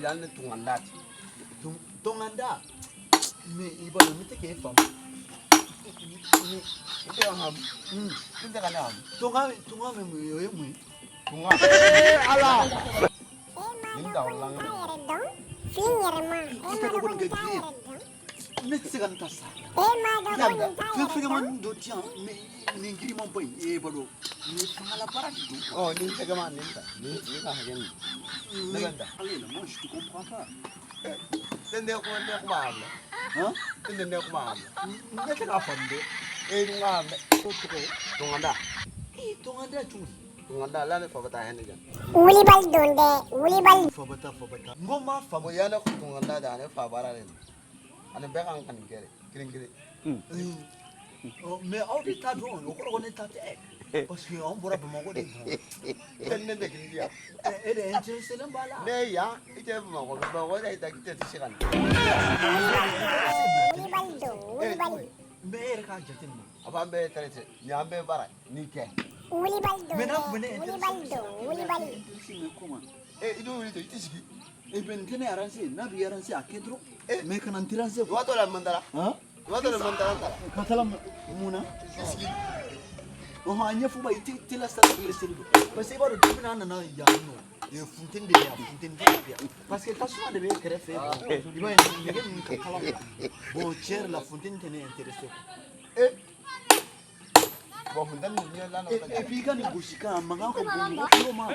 Yan ne tunganda ti. Tunganda. Mais i b'a dɔn ne tɛ k'e faamu. I tɛ ka n faamu. I tɛ ka ne faamu. Tunga tunga bɛ mun ye o ye mun ye? Tunga. Ala. Nin dawula n ka. I tɛ ka ko nin kɛ diɲɛ ye. Ne tɛ se ka nin ta sa. Fɛn fɛgɛman dɔ di yan mais nin giriman bɔ yen e b'a dɔn nin ye fangala baara de don. Ɔ nin fɛgɛman nin ta nin ka hakɛ nin. Ne bɛ n ta. Allez, là, moi je te comprends pas. Ne ne kuma ne kuma a mɛn. Hein? Ne ne kuma a mɛn. Ne tɛ k'a faamu dɛ. E dun k'a mɛn. Ko tɔgɔ. Tunganda. E tunganda cogo di? Tunganda la ne fa bɛ taa hɛnɛ jan. Wulibali don dɛ, wulibali. Fabata fabata. N ko n m'a faamu. Bon yan ne tunganda de ani fa baara de don. Ani bɛɛ kan ka nin kɛ de kelen kelen. Mais aw de t'a dɔn o kɔrɔ ko ne ta tɛ. Parce que anw bɔra Bamakɔ de. E ne tɛ k'i yan. E de intéressé b'a la. Ne ye yan i tɛ Bamakɔ Bamakɔ de i tɛ se ka nin. Wulibali don, wulibali. Mais e yɛrɛ k'a jateminɛ. A b'an bɛɛ traité nin y'an bɛɛ baara nin kɛ. Wulibali don Mais n'a dɛ, tun bɛ ne intéressé. wulibali don, wulibali. Intéressé mais comment? E i dun wuli to i tɛ sigi. Eh ben n tɛ ne arranger n'a b'i arranger a kɛ dɔrɔn. Eh. Mais kana n déranger quoi. Waati dɔ la man dara. Hein? Waati dɔ la man dara ta. Ka taa mun na? I sigi. Ɔhɔn a ɲɛfɔ ba i tɛ teliya sa pressé don. Parce que i b'a dɔn depuis n'an nana yan nɔ funteni de bɛ yan funteni de bɛ yan. Parce que tasuma de bɛ kɛrɛfɛ i b'a ye nɛgɛ ninnu ka kalan quoi. Bon tiɲɛ yɛrɛ la funteni tɛ ne intéressé quoi. E. Bon funteni nin ɲɛ la Et puis i ka nin gosikan a mankan ka bon mɔgɔ tulo ma.